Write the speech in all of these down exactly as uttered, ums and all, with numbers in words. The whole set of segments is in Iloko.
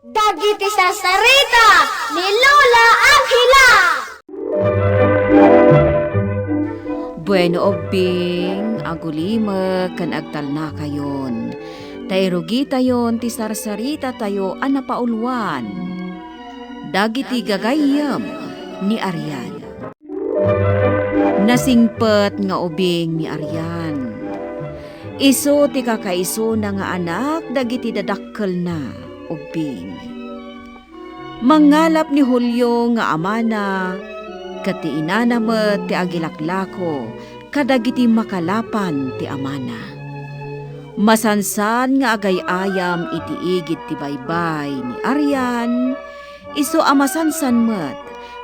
Dagiti sarsarita ni Lola Angela. Bueno, ubbing, agulimek ken agtalnakayon, ta irugitayon ti sarsarita tayo a napauluan, Dagiti Gagayyem ni Arian. Nasingpet nga ubing ni Arian. Isu ti kakaisuna nga anak dagiti dadakkelna, ubbing. Mangngalap ni Julio nga amana, ket ti inana met ti agilaklako kadagiti makalapan ti amana. Masansan nga agay-ayam iti igid ti baybay ni Arian, isu a masansan met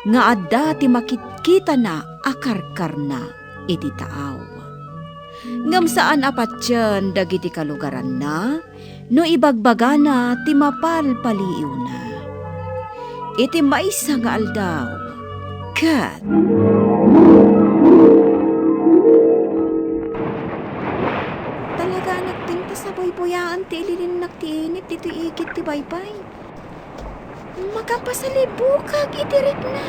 nga adda ti makitkitana a karkarna iti taaw. Ngem saan a patien dagiti kalugaranna no ibagbagana ti mapalpaliiwna. Iti maysa nga aldaw, ket talaga a nagpintas a buybuyaen ti ililinnak ti init ditoy igid ti baybay. Makapasalibukag iti rikna.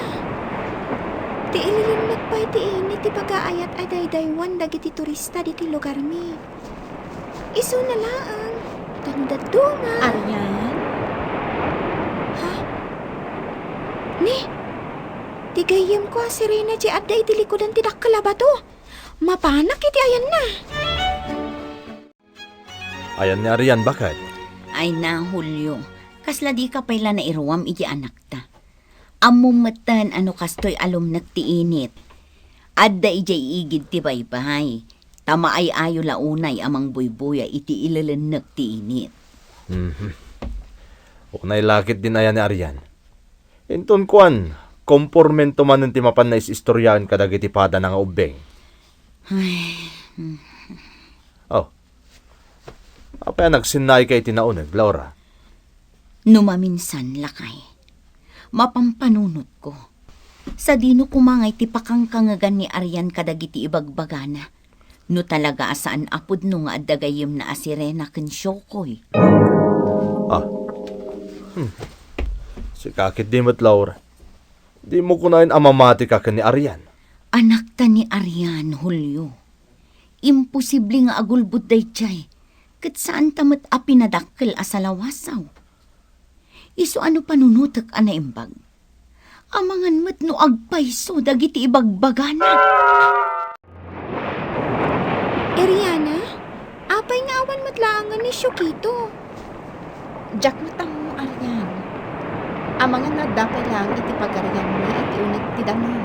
Ti ililinnak pay ti init ti pagaayat a daydaywan dagiti turista ditoy lugarmi. Isuna laeng, ta no dadduma. Arian? Ha? Ni, ti gayyemko a sirena ti adda iti likudan ti dakkel a bato. Mapanak iti ayanna. Ayan ni Arian, baket? Ay na, Julio, kasla dika pay la nairuam iti anakta. Ammom metten a no kastoy a lumnek ti init, adda idiay igid ti baybay, ta maay-ayo la unay a mangbuybuya iti ililinnek ti init. Mhm. Unay la ketdin aya ni Arian. Inton kuan, kompormento manen ti mapan naisistoriaen kadagiti padana nga ubbing. Ay, mm. Oh. Apay a nagsinnayka iti nauneg, Laura? No maminsan, lakay, mapampanunotko. Sadino koma ngay ti pakangkangegan ni Arian kadagiti ibagbagana? No talaga a saan a pudno nga adda gayyemna a sirena ken siokoy. Ah. Hmm. Sika ketdi met, Laura. Dimo kunaen a mamatika ken ni Arian. Anakta ni Arian, Julio. Imposible nga agulbod daydiay, ket saanta met a pinadakkel a salawasaw. Isu a no panunotek a naimbag, amangan met no agpayso dagiti ibagbagana. Ariana, apay nga awan met laengen ni Shokito? Diak met ammo, Arian. Amangan no adda pay laeng iti pagarianmi iti uneg ti danum.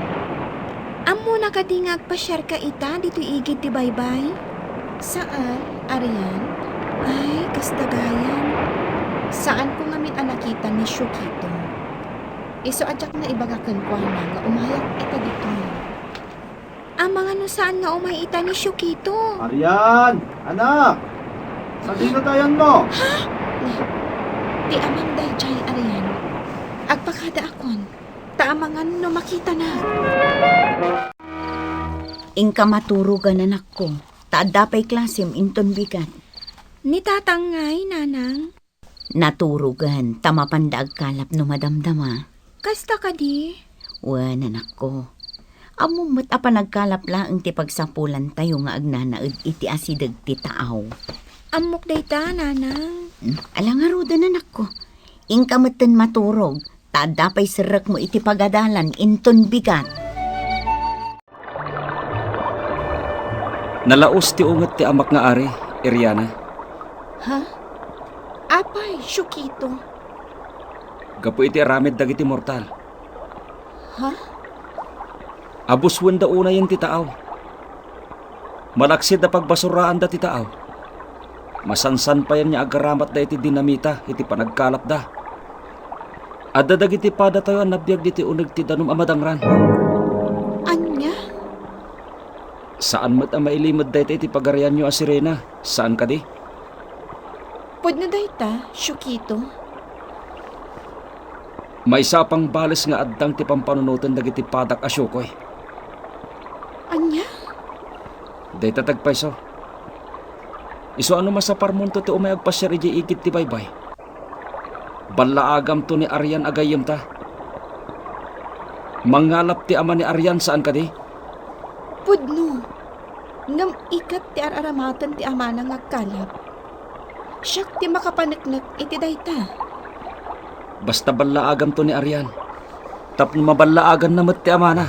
Ammona kadi nga agpasiarka ita ditoy igid ti baybay? Saan, Arian. Ay, kasta gayam. Saanko ngamin a nakita ni Shokito. Isu a diak naibaga kenkuana nga umayak ita ditoy. Amangan no saan nga umay ita ni Shokito. Arian! Anak! Sadino ti ayanmo? Ha? Ni, ti amam daydiay, Arian. Agpakadaakon, ta amangan no makitana. Inka maturogen, anakko, ta adda pay klasem inton bigat. Ni tatang ngay, nanang? Naturogen, ta mapanda agkalap no madamdama. Kasta kadi? Wen, anakko. Ammom met a panagkalap laeng ti pagsapulantayo nga agnanaed iti asideg ti taaw. Ammok dayta, nanang. Hmm, ala ngaruden, anakko. Inka metten maturog, ta adda pay serrekmo iti pagadalan inton bigat. Nalaus ti unget ti amak nga ari, Iriana. Ha? Apay, Shokito? Gapu iti aramid dagiti mortal. Ha? Abuswenda unayen ti taaw. Malaksid a pagbasuraanda ti taaw. Masansan payen nga agaramatda iti dinamita iti panagkalapda. Adda dagiti padatayo a nabiag ditoy uneg ti danum a madangran. Ania? Saan met a mailimed dayta iti pagarianyo a sirena, saan kadi? Pudno dayta, Shokito. Maysa a pangbales nga addang ti pampanunoten dagiti padak a siokoy. Ania? Dayta ti agpayso. Isu a no masaparmonto ti umay agpasiar idiay igid ti baybay, Ballaagamto ni Arian a gayyemta. Mangalap ti ama ni Arian, saan kadi? Pudno. Ngem iket ti ar-aramaten ti amana nga agkalap. Siak ti makapaneknek iti dayta. Basta ballaagamto ni Arian, tapno maballaaganna met ti amana.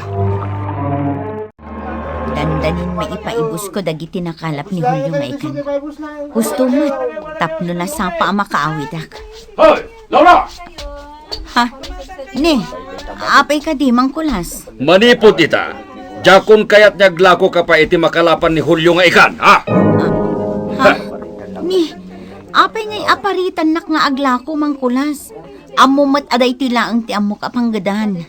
Dandanin maipaibusko dagiti nakalap ni Julio nga ikan. Husto met, tapno nasapa a makaawidak. Hoy, Laura! Ha? Ni, apay kadi, Mang Kulas? Manipud ita, diakon kayat nga aglakoka pay iti makalapan ni Julio nga ikan, ha? Ah, ha? Ni, apay ngay aparitannak nga aglako, Mang Kulas? Ammo met a daytoy laeng ti ammok a panggedan.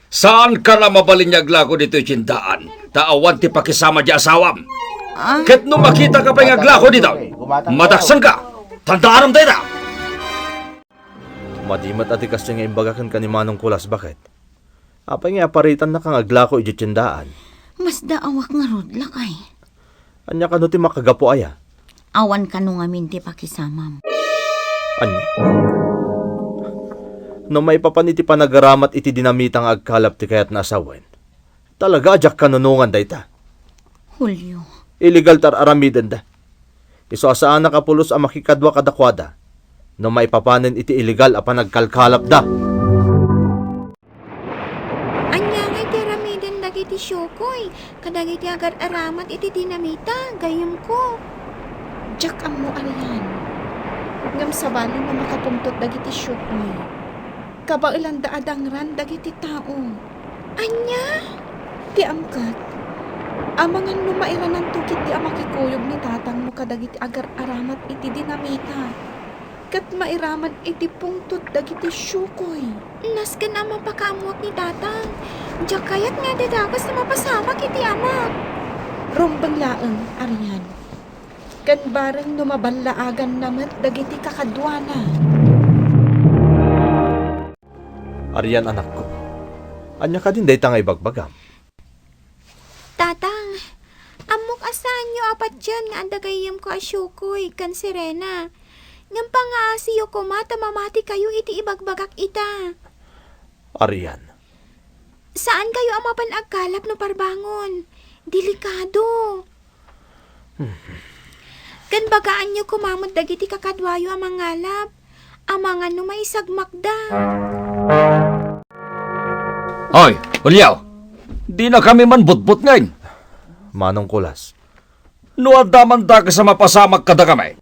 Saanka la mabalin nga aglako ditoy tiendaan, ta awan ti pakisama ti asawam. Ah? Ket no makitaka pay nga aglako ditoy, madaksanka. Tandaanam dayta. Madi met a ti kastoy nga imbaga kenka ni Manong Kulas, baket. Apay nga aparitannaka nga aglako idiay tiendaan? Masdaawak ngarud, lakay. Ania kano ti makagapu aya? Awan kano ngamin ti pakisamam. Ania? No maipapan iti panagaramat iti dinamita nga agkalap ti kayatna a sawen, talaga a diak kanunongan dayta. Julio. Illegal ti ar-aramidenda. Isu a saanak a pulos a makikadua kadakuada no maipapanen iti illegal a panagkalkalapda. Ania ngay ti aramiden dagiti siokoy kadagiti agar-aramat iti dinamita, gayyemko? Diak ammo, Arian. Ngem sabali no makapungtot dagiti siokoy, kabaelanda a dangran dagiti tao. Ania? Ti angkat, amangan no mairananto ketdi a makikuyog ni tatangmo kadagiti agar-aramat iti dinamita. Ket mairaman iti pungtot dagiti siokoy. Nasken a mapakaammoak ni tatang. Diak kayat nga dadagus a mapasamak iti amak. Rumbeng laeng, Arian. Ken bareng no maballaaganna met dagiti kakaduana. Arian, anakko, ania kadin dayta nga ibagbagam? Tatang, ammok a saanyo a patien nga adda gayyemko a siokoy ken sirena. Ngem pangaasiyo koma ta mamatikayo iti ibagbagak ita. Arian. Saankayo a mapan agkalap no parbangon. Delikado. Hmm. Ken bagaanyo koma met dagiti kakaduayo a mangalap. Amangan no maisagmakda. Ay, Julio, dinakami man butbutngen. Manong Kulas. No adda man dakes a mapasamak kadakami,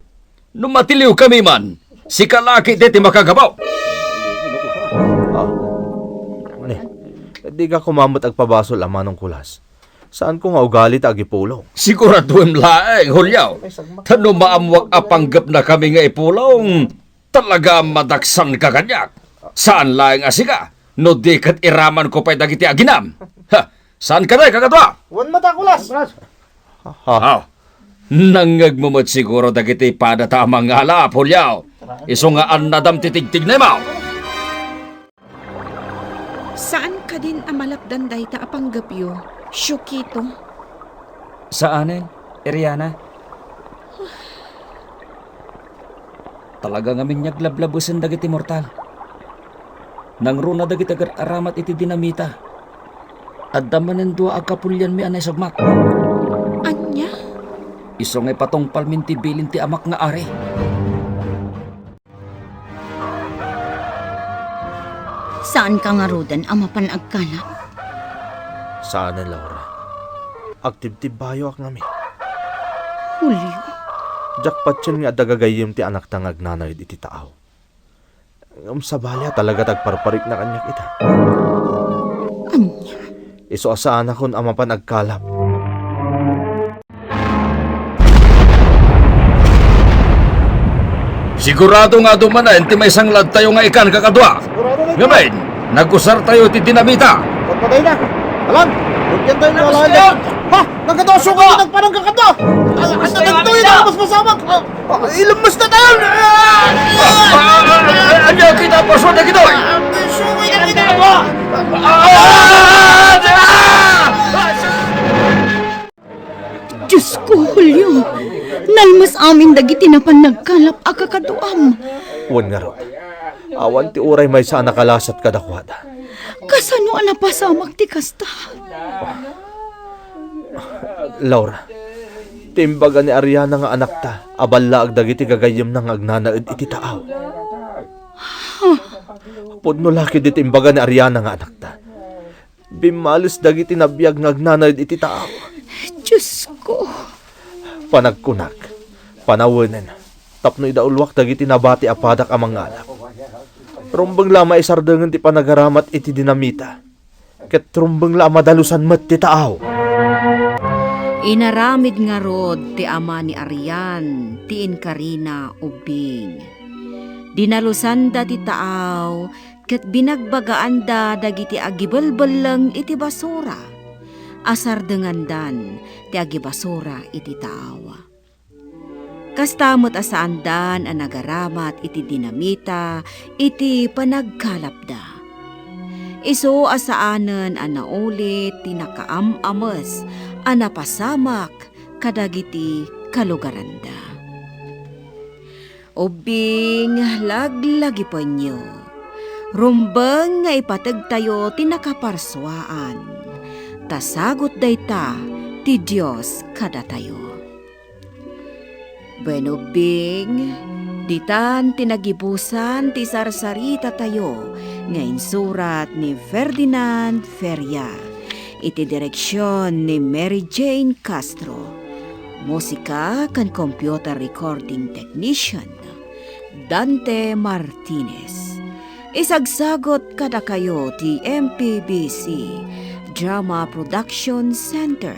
no matiliwkami man, sika la ketdi ti makagapu. Ah, ni, dika koma met agpabasol a Manong Kulas. Saanko nga ugali ta agipulong. Siguraduem laeng, Julio. Ta no maammoak a panggepnakami nga ipulong, talaga a madaksanka kaniak. Saan laeng a sika, no di ket iramanko pay dagiti aginam. Ha, saan kadi, kakadua? Wen met a Kulas. Ha? Aw, nangngegmo met siguro dagiti padata a mangalap, Julio. Isu nga annadam ti tigtignaymo. Saan kadin a malapdan dayta a panggepyo, Shukito? Saanen, Iriana. Talaga ngamin nga aglablabesen dagiti mortal. Nangruna dagiti agar-aramat iti dinamita. Adda manen dua a kapulianmi a naisagmak. Ania? Isu nga ipatungpalmin ti bilin ti amak nga ari. Saanka ngaruden a mapan agkalap? Saanen, Laura. Agtibtibbayoak ngamin. Julio. Diak patien nga adda gagayyem ti anakta nga agnanayed iti taaw. Ngem sabali a talaga ti agparparikna kaniak ita. Ania? Isu a saanakon a mapan agkalap. Sigurado nga adu manen ti maisanglad tayo nga ikan, kakadua. Sigurado na ito. Ngamin, nagusar tayo iti dinamita. Patay na. Alam, bigyan tayo ng alaala. Ha? Nagkatawa, suka, nagparang kakadua. Ano, ano, ano, ano, mas masamak? Ah, ah, ilumus na tayo. Ah, ah, ah, ah, ano kita, paso na kita, eh? Ah, ah, ah, ah, ah. Diosko, Julio, nalmes amin dagiti napan nagkalap a kakaduam. Wen ngarud, awan ti uray maysa a nakalasat kadakuada. Kasano a napasamak ti kasta? Laura, ti imbaga ni Ariana nga anakta, aballaag dagiti gagayyemna nga agnanaed iti taaw. Pudno la ketdi ti imbaga ni Ariana nga anakta. Bimmales dagiti nabiag nga agnanaed iti taaw. Diosko. Panagkunak, panawenen, tapno idauluak dagiti nabati a padak a mangalap. Rumbeng la a maisardengen ti panagaramat iti dinamita, ket rumbeng la a madalusan met ti taaw. Inaramid ngarud ti ama ni Arian ti inkarina ubbing. Dinalusanda ti taaw ket binagbagaanda dagiti agibelbelleng iti basura. Asardengandan ti agibasura iti taaw. Kasta met a saandan a nagaramat iti dinamita iti panagkalapda. Isu a saanen a naulit ti nakaam-ames a napasamak kadagiti kalugaranda. Ubbing, laglagipenyo. Rumbeng nga ipategtayo ti nakaparsuaan, ta sagut dayta ti Dios kadatayo. Wen ubbing, ditan ti nagibusan ti sarsaritatayo nga insurat ni Ferdinand Feria, iti direksion ni Mary Jane Castro, musika ken computer recording technician, Dante Martinez. Isagsagut kadakayo ti M P B C Drama Production Center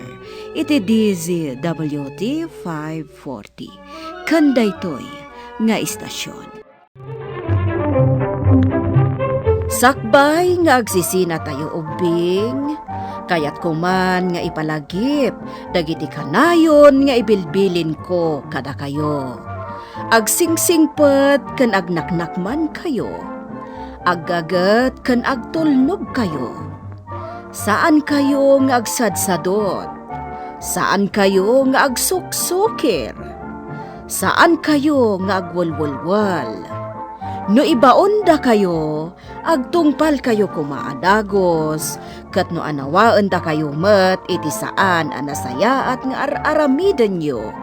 iti D Z W T five forty, ken daytoy nga istasyon. Sakbay nga agsisinatayo ubbing, kayatko man nga ipalagip dagiti kanayon nga ibilbilinko kadakayo. Agsingsingpet ken agnaknakmankayo. Aggaget ken agtulnogkayo. Saankayo nga agsadsadot. Saankayo nga agsuksukir. Saankayo nga agwelwelwel. No ibaondakayo, agtungpalkayo koma a dagus, ket no anawaendakayo met iti saan a nasayaat nga ar-aramidenyo,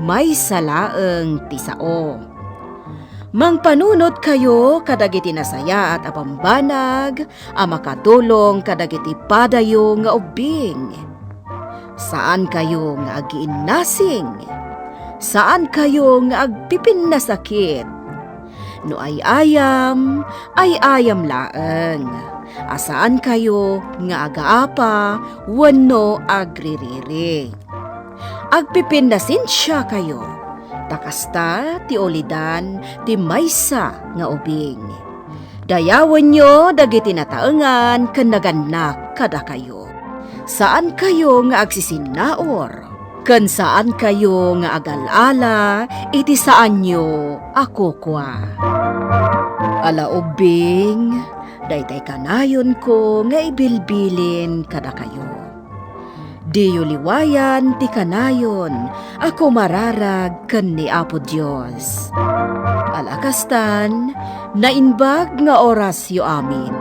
maysa laeng ti sao. Mangpanunotkayo kadagiti nasayaat a bambanag a makatulong kadagiti padayo nga ubbing. Saankayo nga agiinnasing. Saankayo nga agpipinnasakit. No ay-ayam, ay-ayam laeng. A saankayo nga agaapa wenno agririri. Agpipinnasensiakayo, ta kasta ti ulidan ti maysa nga ubing. Dayawenyo dagiti nataengan ken nagannak kadakayo. Saankayo nga agsisinnaur, ken saankayo nga agal-ala iti saanyo a kukua. Ala ubbing, daytay kanayonko nga ibilbilin kadakayo. Diyo liwayan ti kanayon a kumararag ken ni Apo Dios. Ala kastan, naimbag nga orasyo amin.